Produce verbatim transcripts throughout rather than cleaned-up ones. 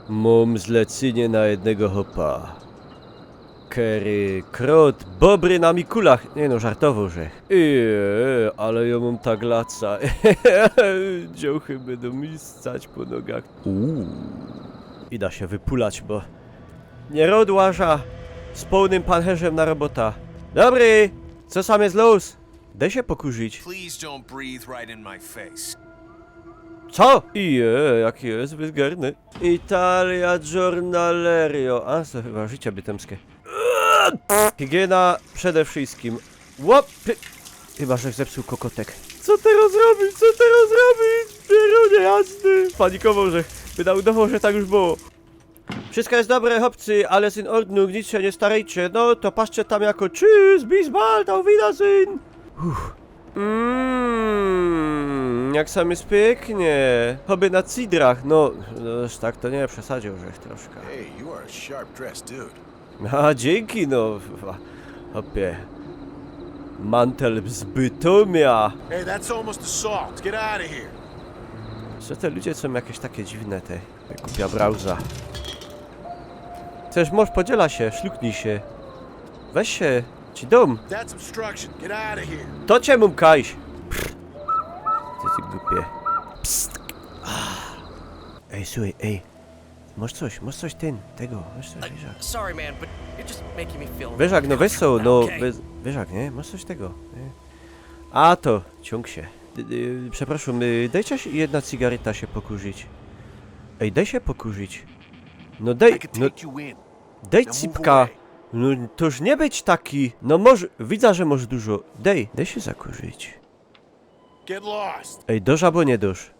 Mōm zlecynie na jednego chopa, kery krod bobry na mikulach. Niy no, żartowoł żech. Ej, ale jo mōm tak laca. Dziōłchy bydōm mi scać po nogach. Uuu. Ida sie wypulać, bo niy rodłaża z połnym pancherzym na robota. Dobry, co sam je lōs? Dej sie pokurzić. Please don't breathe right in my face. Co? Ije, jaki je wulgarny. Italia Giornalerio. A, to chyba życie bytymskie. Higiena przede wszystkim. Łop! Chyba żech zepsuł kokotek. Co teroz robić? Co teroz robić? Pierōnie jasny. Panikowoł żech. Bydōm udowoł, że tak już było. Wszystko je dobre, chopcy, alles in Ordnung, nic sie niy starejcie. No, to paszcie tam jako tschüss, bis bald, auf Wiedersehen. Uff. Mmm, jak sam je piyknie. Choby na cydrach, no, no, aż tak to niy, przesadziōł żech troszka. Hey, you are a sharp dress, dude. A, dziynki, no, chopie. Mantel z Bytōmia. Hey, that's almost assault. Get out of here. Co te ludzie sōm jakeś take dziwne, te. Kupia brauza. Chcesz, moż, podziela sie, szluknij sie. Weź sie, ci dōm. That's obstruction. Get out of here. To cie mōm kajś. Ty, ty głupie. Psst. Ej, słuchaj, ej. Moż coś, moż coś tyn, tego, moż coś, wierzak. Sorry, man, but you're just making me feel Wierzak, no weź so, no, okay. Wierzak, niy? Moż coś tego, niy? A to, ciōng sie. Y, y, przeprosōm, y, dejcie jedna cygaryta sie pokurzić. Ej, dej sie pokurzić. No dej, no, dej cypka. No to już niy być taki. No moż, widza, że moż dużo. Dej, dej sie zakurzić. Get lost. Ej, dosz abo niy dosz?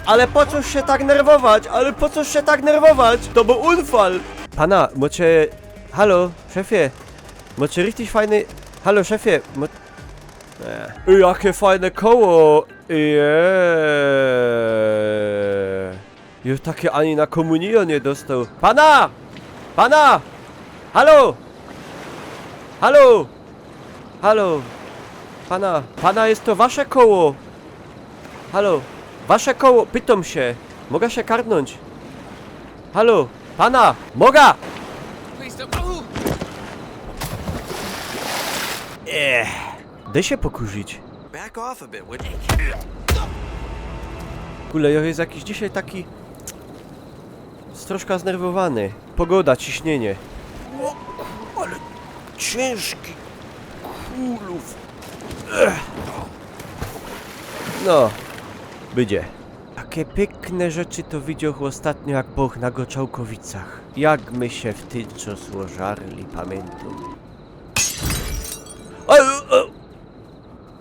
Ale po co sie tak nerwować? Ale po co sie tak nerwować? To bōł unfal. Pana, mocie... Halo, szefie. Mocie richtig fajny... Halo, szefie. Mo... Ej, jakie fajne koło. Jeee. Już take ani na komunijo niy dostoł. Pana! Pana! Halo! Halo! Halo! Pana, pana, je to wasze koło! Halo! Wasze koło! Pytōm sie! Moga sie karnōńć? Halo! Pana! Moga! Ech. Dej sie pokurzić. Back off a bit, would you? Kule, jo je jakiś dzisiej taki... Troszka znerwowany. Pogoda, ciśnienie. Ło, ku-, ale ciynżki. Kulōw. Ech. No, bydzie. Take piykne rzeczy to widzioł ôstatnio, jak bōch na Goczałkowicach. Jak my sie wtedy co złożarli, pamiyntōm. Ej, ej, ej.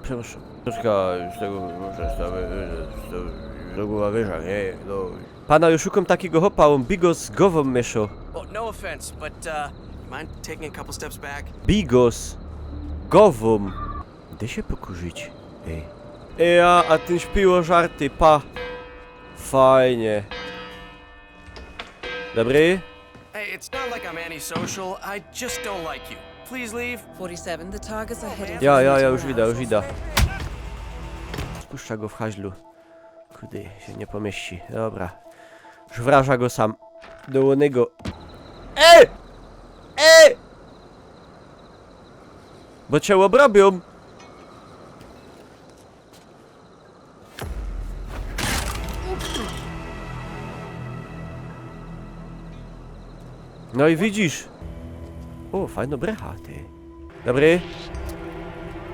Przepraszam. Troszka z tego, że stały, że stały, do głowa wyża, niy? No. Pana, już szukōm takigo chopa, ôn bigos z gowōm mieszo. Oh, no offense, but, uh, you mind taking a couple steps back? Bigos. Gowōm. Dej sie pokurzić. Ej. Ej, a, a tyn śpiło żarty, pa. Fajnie. Dobry? Hey, it's not like I'm antisocial. I just don't like you. Please leave. Forty-seven, the targets are heading Ja, for ja, ja, już idę, już idę. Spuszczã go w haźlu. Kudy sie niy pomiyści. Dobra. Żwrażã go sam. Do ônego. Ej! Ej! Bo cie ôbrobiōm. No i widzisz. O, fajno brecha, ty. Dobry.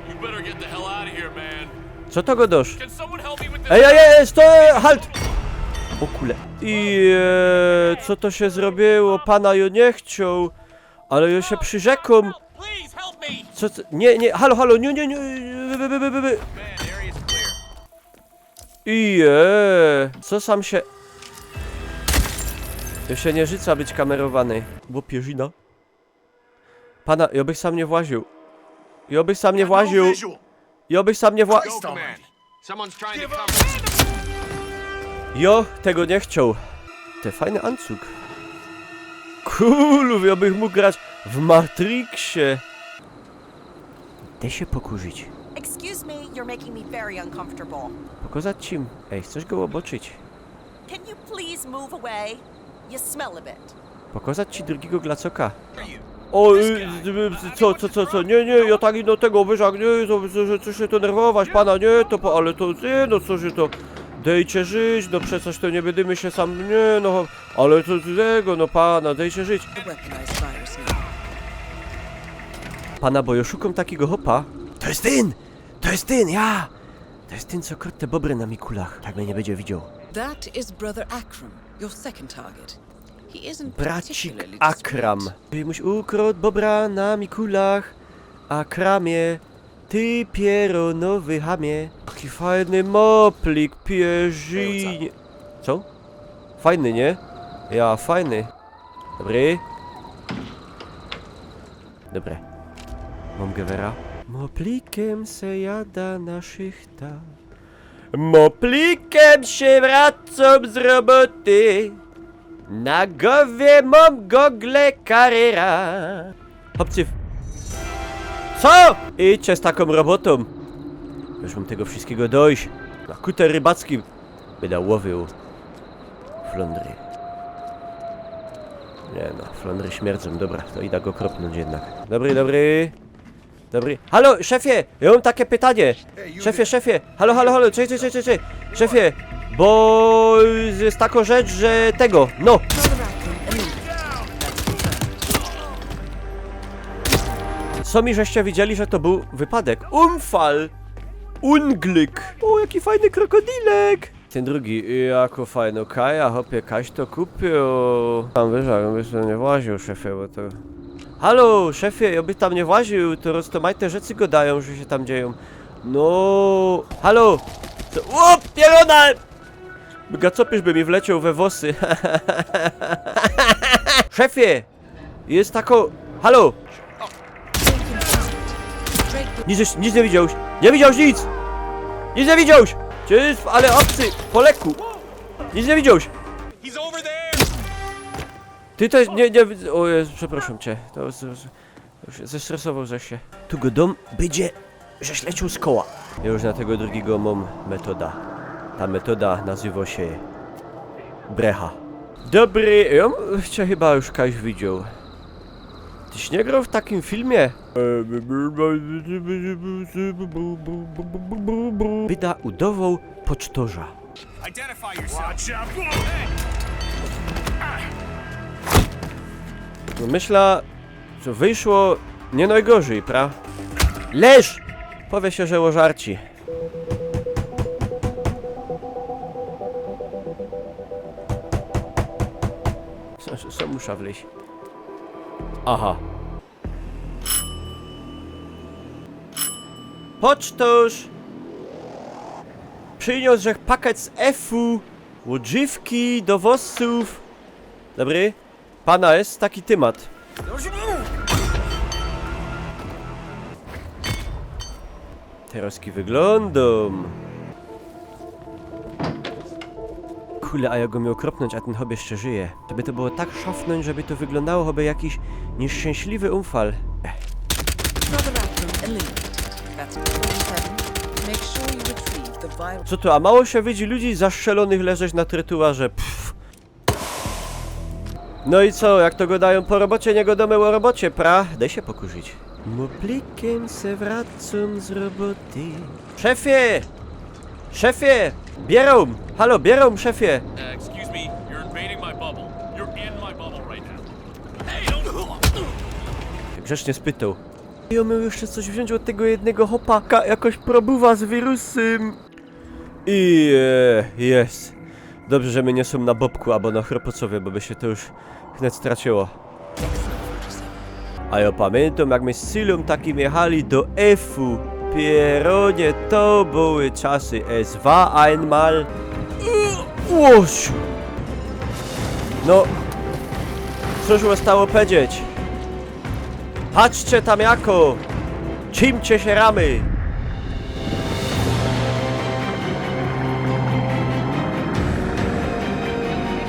You better get the hell out of here, man. Co to gŏdŏsz? Can someone help me with this? Ej, ej, ej, ej, stoj, halt! O kule. I, e, co to sie zrobiło? Pana jŏ niy chcioł, ale jŏ sie przyrzekōm. Please help me. Co, co? Niy, niy, halo, halo, niy, niy, niy, by, by, by, by, by. Man, area is clear. I, e, co sam sie... Jŏ sie niy rzucã być kamerowany. Bo pierzina. Pana, jŏ bych sam niy właził. Jŏ bych sam niy właził. Jŏ bych sam niy wła... Go, Command. Someone's trying to cover. Jŏ tego niy chcioł. Te fajny ancug. Cool, jŏ bych mōg grać w Matrixie. Dej sie pokurzić. Excuse me, you're making me very uncomfortable. Pokazać ci? Ej, chcesz go ôboczyć? Can you please move away? You smell a bit. Pokazać ci drugiego glacoka? O, y, y, y, co, co, co, co? Nie, nie, ja tak ino tego wyżak, nie, to, że, że się to nerwować, pana, nie, to, po- ale to, nie, no co się to, dejcie żyć, no przecież to nie będziemy się sam, nie, no, ale to tego, no pana, dejcie żyć. A weaponized virus now. Pana, bo ja szukam takiego hopa. To jest ten! To jest ten, ja! To jest ten, co kradł te bobry na Mikulach. Tak mnie nie będzie widział. That is Brother Akram, your second target. He isn't Bracik particularly Akram. Discreet. Ty muś ukradł bobra na Mikulach. Akramie, ty pieronowy hamie. Taki fajny moplik, pierzinie. Co? Fajny, nie? Ja, fajny. Dobry. Dobre. Mam gewera. Moplikiem se jada na szychta. Moplikiem się wracam z roboty. Na głowie mam gogle Carrera. Hopcy. Co? Idźcie z taką robotą. Już mam tego wszystkiego dość. Na kuter rybackim. Będę łowił flądry. Nie no, flądry śmierdzą. Dobra, to idę go kropnąć jednak. Dobry, dobry. Dobry. Halo, szefie! Ja mam takie pytanie. Szefie, szefie! Halo, halo, halo, czekaj, czekaj, czekaj, czekaj. Szefie, bo jest taka rzecz, że tego, no. Brother Akram, eliminated. That's confirmed. Co mi żeście widzieli, że to był wypadek? Unfall! Unglück! O, jaki fajny krokodilek! Ten drugi, jako fajno kaja, hopie, kaś to kupił. Tam wyżej, bym sobie nie właził, szefie, bo to... Halo, szefie, ja by tam nie właził, to roztomajte rzeczy gadają, że się tam dzieją. No, halo! Co? O, pierona! Gacopysz by mi wleciał we włosy. Szefie! Jest tako... Halo! Nic, jeszcze- nic nie widziałeś? Nie widziałeś nic! Nic nie widziałeś! Gdzie jest? Ale obcy! Po leku! Nic nie widziałeś! He's over there! Ty też nie, nie... O Jezu, przepraszam cię. To, to, to już zestresował, że się... Tu go dom będzie, żeś leciał z koła. Ja już na tego drugiego mam metoda. Ta metoda nazywa się... Brecha. Dobry, ja bym cię chyba już kajś widział. Tyś nie grał w takim filmie? Byda udawał pocztorza. Identify yourself. Watch out! No myślę, że wyszło nie najgorzej, pra? Leż! Powie się, że o żarci. Co, co, co muszę wleźć? Aha. Pocztôrz! Przyniósł żech pakiet z F-u, łożiwki do włosów. Dobry? Pana jest taki tymat. Terozki wyglądam. Kule, a ja go miał kropnąć, a ten chłop jeszcze żyje. Żeby to było tak szafnąć, żeby to wyglądało, choby jakiś nieszczęśliwy unfall. Brother Akram, eliminated. That's forty-seven. Make sure you retrieve the viral. Co tu, a mało się widzi ludzi zastrzelonych leżeć na trotuarze? Pff. No i co, jak to gadają, po robocie nie gadamy o robocie, pra? Daj się pokurzyć. Moplikiem se wracam z roboty. Szefie! Szefie! Bierą! Halo, bierą, szefie! Uh, excuse me, you're invading my bubble. You're in my bubble right now. Hey, don't... Grzecznie spytał. I on miał jeszcze coś wziąć od tego jednego chłopaka, jakoś probuwa z wirusem. I e, jest. Dobrze, że my nie są na bobku albo na chropocowie, bo by się to już wnet straciło. A ja pamiętam, jak my z Sylą takim jechali do F-u. Pieronie, to były czasy. Es war einmal. Łosiu. No. Cóż zostało powiedzieć? Patrzcie tam jako! Czimcie się ramy!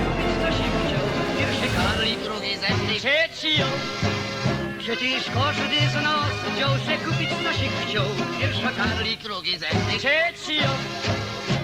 Kupić co się chciał, piersi karli, drugi zębny, trzeci ją. Przecież każdy z nas chciał się kupić co się chciał. Piersi karli, drugi zębny, trzeci ją.